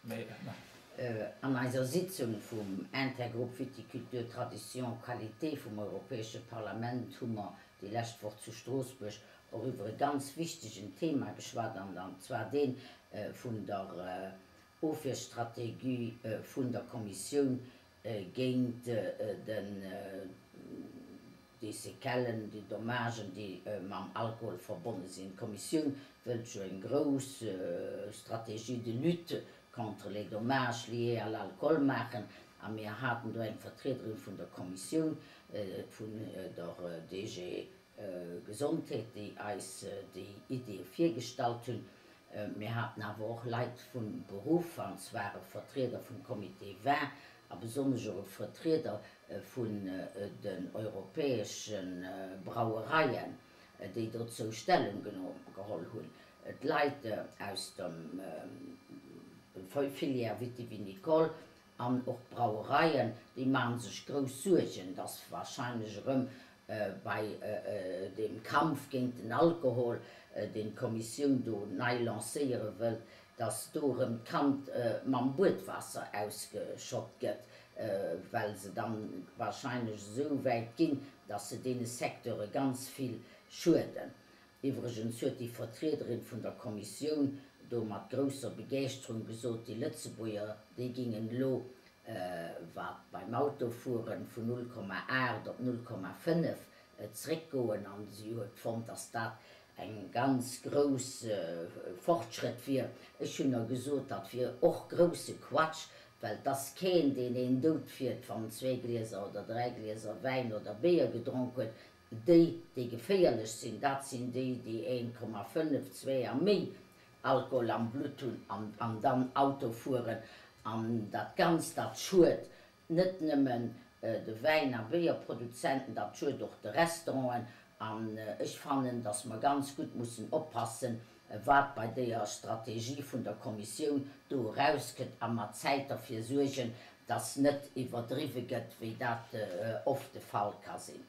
Mee. An eiser Sitzung vum Intergroupe Viticulture, Tradition, Qualité vum Europäesche Parlament hu mer déi lescht Woch zu Stroossbuerg och iwwer e ganz wichtegen Thema geschwat, an zwar dee vun der Ofwierstrategie vun der Kommissioun géint den, déi Séquellen, déi Dommagen, déi mam Alkohol verbonne sinn. D'Kommissioun wëllt jo eng grouss Stratégie de lutte contre les dommages liés à l'alcool maachen a mir haten do eng Vertriederin vun der Kommissioun, vun der DG Gesondheet, déi eis déi Ideeë virgestallt hunn. Mir haten awer och Leit vum Beruff, an zwar e Vertrieder vum Comité 20 a besonnesch och e Vertrieder vun den europäesche Brauereien, déi dozou Stellung geholl hunn. D'Leit aus der Filière vitivinicole an och d'Brauereien, déi maache sech grouss Suergen, dass wahrscheinlech erëm bei deem Kampf géint den Alkohol, deen d'Kommissioun do nei lancéiere wëllt, dass do erëm d'Kand mam Buedwaasser ausgeschott gëtt, well se dann wahrscheinlech esou wäit ginn, dass se deene Secteure ganz vill schueden. Iwwregens huet déi Vertriederin vun der Kommissioun do mat grousser Begeeschterung gesot, déi Lëtzebuerger, déi gingen elo, wat beim Autofueren, vun 0,8 op 0,5 zréckgoen. An si huet fonnt, datt dat eng ganz grouss Fortschrëtt wier. Ech hunn der gesot, dat wier och grousse Quatsch, well 't ass keen, deen een dout fiert, wann en zwee Glieser oder dräi Glieser Wäin oder Béier gedronk huet. Déi, déi geféierlech sinn, dat sinn déi, déi 1,5, 2 a méi Alkohol am Blutt hunn an dann Auto fueren. An dat Ganzt, dat schued net nëmmen de Wäin a Béierproduzenten, dat schued och de Restauranten. An ech fannen, dass mer ganz gutt mussen oppassen, wat bei deeër Strategie vun der Kommissioun do erauskënnt a mat Zäit derfir suergen, dass net iwwerdriwwe gëtt, wéi dat oft de Fall ka sinn.